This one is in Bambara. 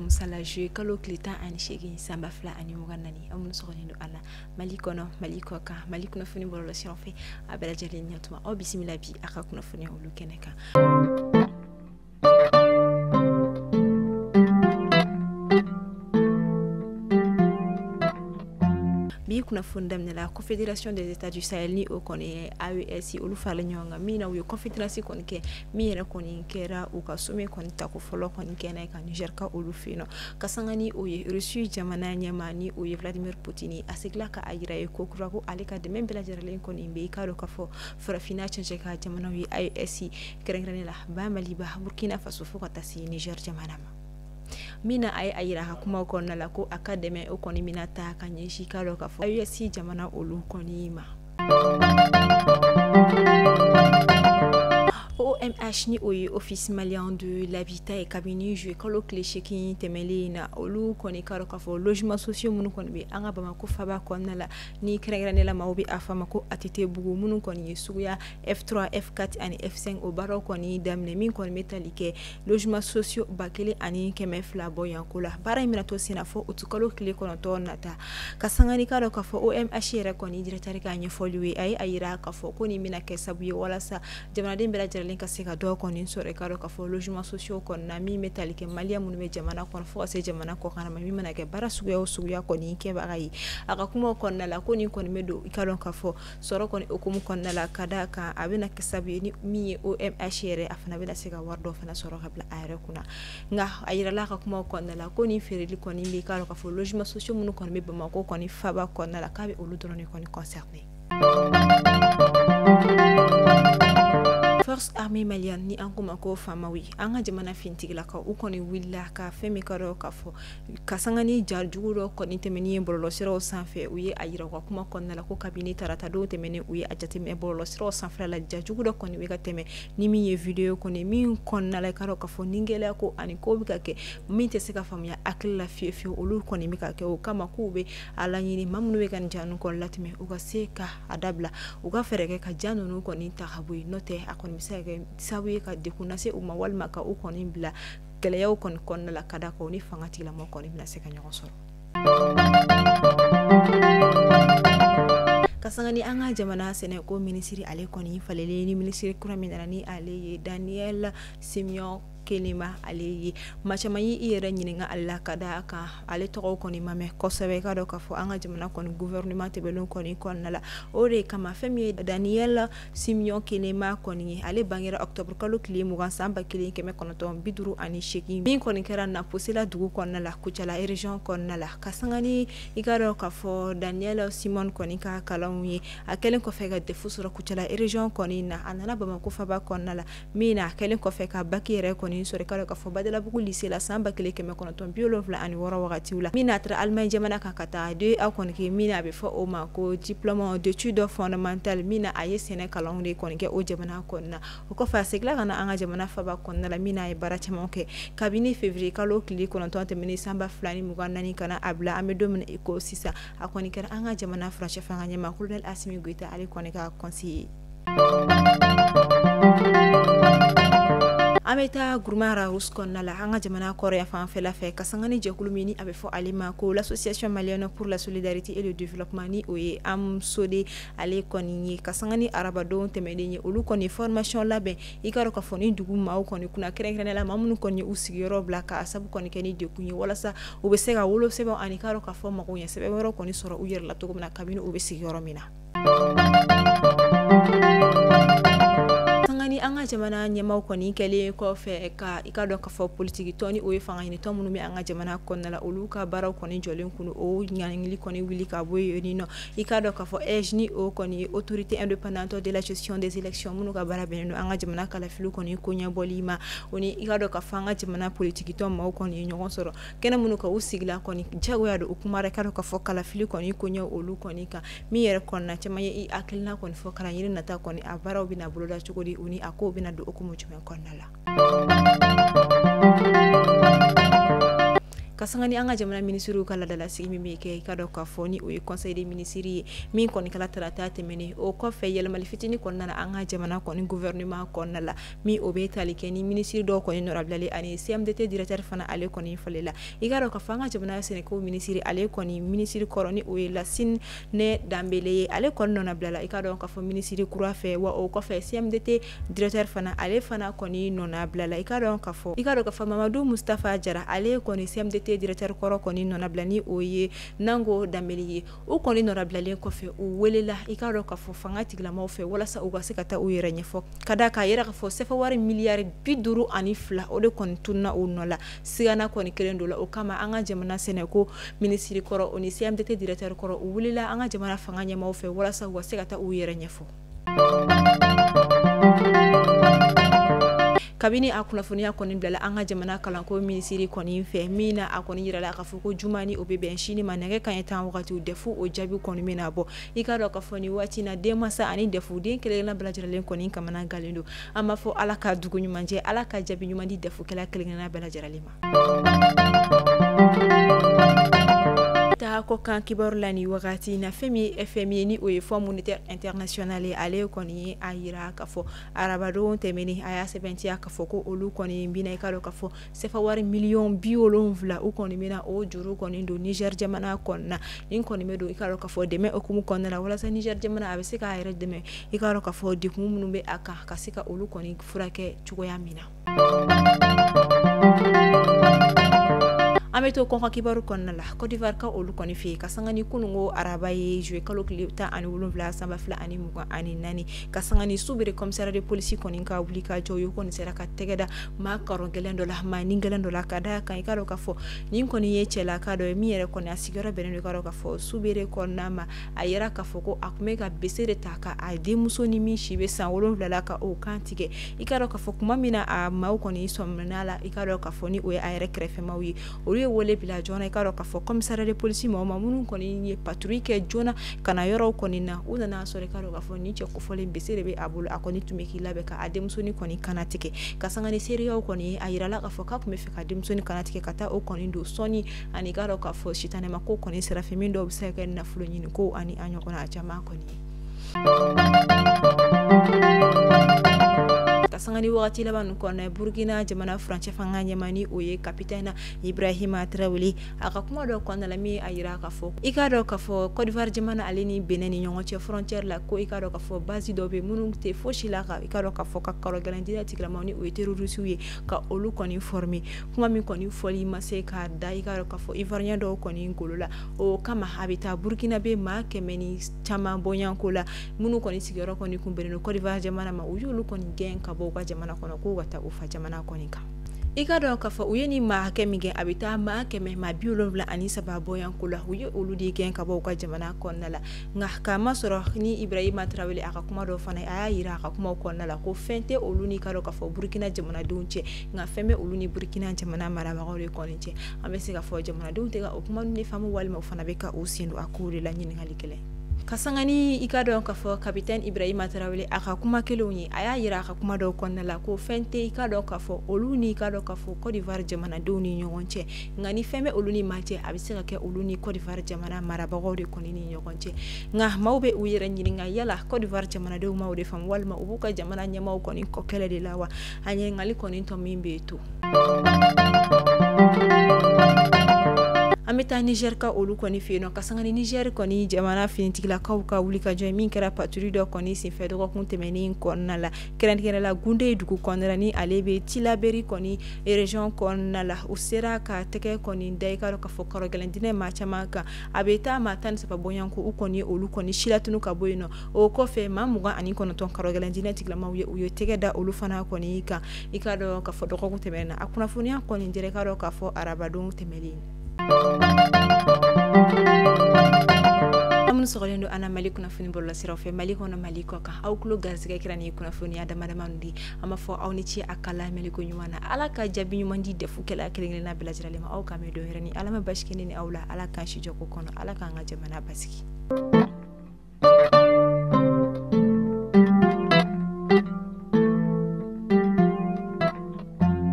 Musala juillet kalo tile 18 san 2024. Aw minnu sɔgɔlen don an na Mali kɔnɔ, Mali kɔ kan, Mali kunnafoni bɔlɔlɔsiraw fɛ, a bɛɛ lajɛlen ɲɛtuma aw bisimila bi a ka kunnafoniya olu kɛnɛ kan. Bi kunnafoni daminɛ la, Confédération des États du Sahel ni o kɔni ye AES olu faralen ɲɔgɔn kan min na u ye conférence kɔni kɛ min yɛrɛ kɔni kɛra u ka sommet kɔni tako fɔlɔ kɔni kɛnɛ kan Niger ka olu fɛ yen nɔ. Ka sanga ni o ye Russie jamana ɲɛmaa ni o ye Vladimir Poutine a seginna ka a yira ye ko kura ko ale ka dɛmɛ bɛɛ lajɛlen kɔni bɛ i k'a dɔn k'a fɔ farafinna cɛncɛn ka jamanaw ye AES kɛrɛnkɛrɛnnen la ba Maliba, Burkina Faso fo ka taa se Niger jamana ma. Min na a ye a yira a ka kumaw kɔnɔna la ko a ka dɛmɛ o kɔni bɛna ta ka ɲɛsin k'a dɔn k'a fɔ AES jamana olu kɔni ma. OMH ni o ye Office malien de l'habitat ye kabini juillet kalo tile 8 tɛmɛnen na olu kɔni k'a dɔn k'a fɔ logements sociaux minnu kɔni bɛ an ka Bamakɔ faba kɔnɔna la ni kɛrɛnkɛrɛnnen la maaw bɛ a fɔ a ma ko ATT bugu minnu kɔni ye suguya F3, F4 ani F5 o baaraw kɔni daminɛ min kɔni bɛ tali kɛ logements sociaux 1200 bɔ yanko la. Baara in bɛna to sen na fo utikalo tile 9 nata. Ka sanga ni k'a dɔn k'a fɔ OMH yɛrɛ kɔni directeur ka ɲɛfɔliw ye, a ye a yira k'a fɔ ko nin bɛna kɛ sababu ye walasa jamanaden bɛɛ lajɛlen ka se ka dɔ kɔni sɔrɔ i k'a dɔn k'a fɔ logements sociaux kɔnɔna min bɛ tali kɛ maliyɛn minnu bɛ jamana kɔnɔ fo ka se jamana kɔkan ma min mana kɛ baara suguya o suguya kɔni kɛbaga ye. A ka kumaw kɔnɔna la ko nin kɔni bɛ don i k'a dɔn k'a fɔ sɔrɔ kɔni hukumu kɔnɔna la ka d'a kan a bɛna kɛ sababu ye ni min ye OMH yɛrɛ a fana bɛna se ka wari dɔ fana sɔrɔ ka bila a yɛrɛ kunna. Nka a yirala a ka kumaw kɔnɔna la ko nin feereli kɔni bɛ i k'a dɔn k'a fɔ logements sociaux minnu kɔni bɛ Bamakɔ kɔni faba kɔnɔna la k'a bɛ olu dɔrɔn de kɔni concerné. Force armée malienne ni an ko ma ko FAMaw ye an ka jamana fintigilakaw u kɔni wulila ka fɛn min ka dɔn k'a fɔ ka sanga ni ja jugu dɔ kɔni tɛmɛnen ye bɔlɔlɔsiraw sanfɛ u ye a yira u ka kuma kɔnɔna la ko kabini tarata don tɛmɛnen u ye a jateminɛ bɔlɔlɔsiraw sanfɛ la ja jugu dɔ kɔni bɛ ka tɛmɛ ni min ye vidéo kɔni min kɔnɔna la i ka dɔn k'a fɔ ni gɛlɛya ko ani ko bɛ ka kɛ min tɛ se ka faamuya hakili la fiyewu fiyewu olu kɔni bɛ ka kɛ o kama k'u bɛ a laɲini maa minnu bɛ ka nin ja ninnu kɔni latɛmɛ u ka se ka a dabila u ka fɛɛrɛ kɛ ka ja ninnu kɔni ta ka bɔ yen n'o tɛ a kɔni bɛ se ka kɛ sababu ye ka degun lase u ma walima ka u kɔni bila gɛlɛyaw kɔni kɔnɔna la ka d'a kan u ni fanga tigilamɔgɔw kɔni bɛna se ka ɲɔgɔn sɔrɔ. Ka sanga ni an ka jamana sɛnɛko minisiri ale kɔni falenlen ni minisiri kura min nana ni ale ye Daniel Simeon Kenema ale ye maa caman ye i yɛrɛ ɲininka ale la ka d'a kan ale tɔgɔ kɔni ma mɛn kosɛbɛ k'a dɔn k'a fɔ an ka jamana kɔni gouvernement tɛmɛnen kɔni kɔnɔna la. O de kama fɛn min ye Daniel Simeon Kenema kɔni ye ale bangera octobre kalo tile 20 san 1958 min kɔni kɛra Naposela dugu kɔnɔna la Kucala région kɔnɔna la. Ka sanga ni i k'a dɔn k'a fɔ Daniel Simeon kɔni ka kalanw ye a kɛlen kɔfɛ ka DEF sɔrɔ Kucala région kɔni na a nana Bamakɔ faba kɔnɔna la min na a kɛlen kɔfɛ ka bac yɛrɛ kɔni sɔrɔ k'a dɔn k'a fɔ Badalabugu lycée la san 1976 wagatiw la min n'a taara Allemagne jamana kan ka taa DEA kɔni kɛ min na a bɛ fɔ o ma ko diplôme d'études fondamentales min na a ye sɛnɛ kalanw de kɔni kɛ o jamana kɔnɔna na. O kɔfɛ a seginna ka na an ka jamana faba kɔnɔna la min na a ye baara caman kɛ kabini février kalo tile 9 tɛmɛnen san 2024 ka na a bila an bɛ don min na i ko sisan a kɔni kɛra an ka jamana furancɛ fanga ɲɛmaa colonel Assimi Goïta ale kɔni ka conseiller. An bɛ taa Gourma Rharous kɔnɔna la an ka jamana kɔrɔya fanfɛla fɛ ka sanga ni jɛkulu min ni a bɛ fɔ ale ma ko l'association malienne pour la solidarité et le développement ni o ye AMSODE ale kɔni ye ka sanga ni arabadon tɛmɛnen ye olu kɔni formation labɛn i k'a dɔn k'a fɔ ni dugu maaw kɔni kunna kɛrɛnkɛrɛnnenya la maa minnu kɔni u sigiyɔrɔ bila ka sabu kɔni kɛ ni degun ye walasa u bɛ se ka wolosɛbɛn ani k'a dɔn k'a fɔ magoɲɛ sɛbɛn wɛrɛw kɔni sɔrɔ u yɛrɛ la cogo min na kabini u bɛ sigiyɔrɔ min na. Ni an ka jamana ɲɛmaaw kɔni kɛlen kɔfɛ ka i ka dɔn k'a fɔ politiki tɔn ni o ye fanga ɲini tɔn minnu bɛ an ka jamana kɔnɔna la olu ka baaraw kɔni jɔlen kun o ɲangili kɔni wuli ka bɔ yen nɔ i ka dɔn k'a fɔ AIGE ni o kɔni ye autorité indépendante de la gestion des élections minnu ka baara bɛnnen don an ka jamana kalafiliw kɔni koɲɛbɔli ma o ni i ka dɔn k'a fɔ an ka jamana politiki tɔn maaw kɔni ye ɲɔgɔn sɔrɔ kɛnɛ minnu kan u sigila kɔni jagoya don u kumara i ka dɔn k'a fɔ kalafili kɔni koɲɛ olu kɔni kan min yɛrɛ kɔnɔna caman ye i hakilina kɔni fɔ kalanyiri nata kɔni a baaraw bɛna boloda cogo di u ni a kow bɛna don hukumu jumɛn kɔnɔna la. Ka sanga ni an ka jamana minisiriw ka laadalasigi min bɛ kɛ, i ka dɔn k'a fɔ ni o ye conseil des ministres ye min kɔni kɛla tarata tɛmɛnen. O kɔfɛ, yɛlɛmali fitinin kɔnɔna na an ka jamana kɔni gouvernement kɔnɔna la, min o bɛ tali kɛ ni minisiri dɔw kɔni nɔrabilalen ani CMDT directeur fana, ale kɔni falela. I ka dɔn k'a fɔ an ka jamana sɛnɛko minisiri, ale kɔni minisiri kɔrɔ, ni o ye Lasine Danbele ye, ale kɔni nɔnabilala, i ka dɔn k'a fɔ, minisiri kura fɛ. Wa o kɔfɛ, CMDT directeur fana, ale fana kɔni nɔnabilala. I ka dɔn k'a fɔ Mamadu Mustafa Jara, ale kɔni CMDT directeur kɔrɔ kɔni nɔnabila, ni o ye Nango Danbele ye. U kɔni nɔnabilalen kɔfɛ, u welela, i ka dɔn k'a fɔ, fanga tigilamaw fɛ walasa u ka se ka taa u yɛrɛ ɲɛfɔ, ka da k'a yɛrɛ k'a fɔ CFA wari miliyari 52, o de kɔni tununa u nɔ la. Sigana kɔni kelen don la. O kama, an ka jamana sɛnɛko minisiri kɔrɔ, o ni CMDT directeur kɔrɔ, u wulila an ka jamana fanga ɲɛmaw fɛ walasa u ka se ka taa u yɛrɛ ɲɛfɔ. Kabini a kunnafoniya kɔni bilala an ka jamana kalanko minisiri kɔni fɛ, min na a kɔni yirala k'a fɔ ko juma, ni o bɛ bɛn sini ma, nɛgɛ kanɲɛ 10 wagati, DEF o jaabi kɔni bɛna bɔ. I ka dɔn k'a fɔ nin waati na, denmansa ani DEF den kelenkelenna bɛɛ lajɛlen kɔni kamana galen don. An b'a fɔ Ala ka dugu ɲuman jɛ, Ala ka jaabi ɲuman di DEF kɛla kelenkelenna bɛɛ lajɛlen ma. Taa kɔ kan kibaru la nin wagati na, fɛn min ye FMI ye, ni o ye Fonds monétaire international ye, ale kɔni ye a yira k'a fɔ arabadon tɛmɛnen, a y'a sɛbɛntiya k'a fɔ ko olu kɔni bɛna, i ka dɔn k'a fɔ, CFA wari miliyɔn 70, u kɔni bɛna o juru kɔni don Niger jamana kɔnɔna. Nin kɔni bɛ don, i ka dɔn k'a fɔ, dɛmɛ hukumu kɔnɔna la walasa Niger jamana a bɛ se k'a yɛrɛ dɛmɛ, i ka dɔn k'a fɔ, degun minnu bɛ a kan, ka se ka olu kɔni furakɛ cogoya min na. An bɛ to kɔkan kibaru kɔnɔna la. Côte d'Ivoire ka olu kɔni fɛ yen, ka sanga ni kununko araba ye, juillet kalo tile 17 san 2024, ka sanga ni Subere commissariat de police kɔni ka wuli ka jɔ ye, u kɔni sera ka tɛgɛ da maa karɔ gɛlɛn dɔ la, maa ni gɛlɛn dɔ la, ka da kan, i ka dɔn k'a fɔ nin kɔni ye cɛlaka dɔ ye min yɛrɛ kɔni a sigiyɔrɔ bɛnnen don, i ka dɔn k'a fɔ, Subere kɔnɔna ma. A yira k'a fɔ ko a tun bɛ ka bese de ta ka a denmuso ni min si bɛ san 7 la, ka o kan tigɛ. I ka dɔn k'a fɔ tuma min na a maaw kɔni sɔminna la, i ka dɔn k'a fɔ ni o ye a yɛrɛ kɛrɛfɛmaw ye, olu ye wele bila joona, i ka dɔn k'a fɔ, commissariat de police maaw ma, minnu kɔni ye patrouille kɛ joona ka na yɔrɔw kɔni na. U nana sɔrɔ, i ka dɔn k'a fɔ, nin cɛ kofɔlen, bese de bɛ a bolo, a kɔni tun bɛ k'i labɛn ka a denmusonin kɔni kana tigɛ. Ka sanga ni seereyaw kɔni ye, a yirala k'a fɔ k'a tun bɛ fɛ ka denmusonin kana tigɛ ka taa o kɔni don sɔnni ani, i ka dɔn k'a fɔ, sitanɛma ko kɔni sira fɛ, min dɔw bɛ se ka kɛ nafolo ɲini ko ani a ɲɔgɔnna caman kɔni ye. Ka sanga ni wagati laban ninnu kɔnɔ, Burukina jamana furancɛ fanga ɲɛmaa, ni o ye capitaine Ibrahima Traoré, a ka kuma dɔ kɔnɔna la min a yira k'a fɔ, i k'a dɔn k'a fɔ, Côte d'Ivoire jamana ale ni Benin ni ɲɔgɔn cɛ frontière la, ko i k'a dɔn k'a fɔ base dɔ bɛ minnu tɛ fosi la ka, i k'a dɔn k'a fɔ, ka karɔ gɛlɛn diinɛ tigilamaw, ni o ye terroristes ye, ka olu kɔni former. Kuma min kɔni fɔli ma se k'a da, i k'a dɔn k'a fɔ, Ivoirien dɔw kɔni golo la. O kama, a bɛ taa Burukina bɛ maa 100 ni caman bɔɲɔgɔnko la, minnu kɔni sigiyɔrɔ kɔni kun bɛnnen don Côte d'Ivoire jamana ma, u y'olu kɔni gɛn ka bɔ u ka jamana kɔnɔ, k'u ka taa u fa jamana kɔni kan. I ka dɔn k'a fɔ u ye ni maa hakɛ min kɛ, a bɛ taa maa 173 bɔɲɔgɔnko la, u ye olu de gɛn ka bɔ u ka jamana kɔnɔna la. Nka k'a masɔrɔ ni Ibrahima Traoré a ka kuma dɔ fana, a y'a yira a ka kumaw kɔnɔna la ko fɛn tɛ olu ni ka dɔn k'a fɔ Burukina jamanadenw cɛ, nka fɛn bɛ olu ni Burukina jamana marabagaw de kɔni cɛ. An bɛ se k'a fɔ jamanadenw tɛ ka o kuma de faamu, walima o fana bɛ ka u sen don a kow de la. Ɲininkali gɛlɛn. Ka sanga ni, i ka dɔn k'a fɔ, capitaine Ibrahima Traoré a ka kuma kelenw ye, a y'a yira a ka kuma dɔw kɔnɔna la ko fɛn tɛ, i ka dɔn k'a fɔ, olu ni, i ka dɔn k'a fɔ, Côte d'Ivoire jamanadenw ni ɲɔgɔn cɛ, nka ni fɛn bɛ olu ni maa cɛ, a bɛ se ka kɛ olu ni Côte d'Ivoire jamana marabagaw de kɔni ni ɲɔgɔn cɛ. Nka maaw bɛ u yɛrɛ ɲininka, yala Côte d'Ivoire jamanadenw ma o de faamu, walima u b'u ka jamana ɲɛmaaw kɔni kɔ kɛlɛ de la wa? A ɲininkali kɔni tɔ min bɛ to. An bɛ taa Niger ka olu kɔni fɛ yen nɔ. Ka sanga ni Niger kɔni jamana finitigilakaw ka wulikajɔ ye min kɛra patrouille dɔ kɔni senfɛ dɔgɔkun tɛmɛnen kɔnɔna la, kɛrɛnkɛrɛnnenya la Gunde dugu kɔnɔna la, ni ale bɛ Tillabéri kɔni région kɔnɔna la, u sera ka tɛgɛ kɔni da, i ka dɔn k'a fɔ, karɔ gɛlɛn diinɛ maa caman kan, a bɛ taa maa 13 bɔɲɔgɔnko, u kɔni olu kɔni silatunu ka bɔ yen nɔ. O kɔfɛ, maa 29, karɔ gɛlɛn diinɛ tigilamaw ye, u ye tɛgɛ da olu fana kɔni kan, i ka dɔn k'a fɔ, dɔgɔkun tɛmɛnen na. A kunnafoniya kɔni jɛra, i ka dɔn k'a fɔ, arabadon tɛmɛnen. Minnu sɔgɔlen don an na Mali kunnafoni bɔlɔlɔsiraw fɛ, Mali kɔnɔ, Mali kɔ kan, aw tulo garisɛgɛ kɛra nin kunnafoniya dama dama di. An b'a fɔ aw ni ce a ka lamɛnni ko ɲuman na. Ala ka jaabi ɲuman di DEF kɛla kelen kelenna bɛɛ lajɛlen ma. Aw k'an bɛn don wɛrɛ ni Ala ma basi kɛ ne ni aw la. Ala k'an si jɔ ko kɔnɔ, Ala k'an ka jamana basigi.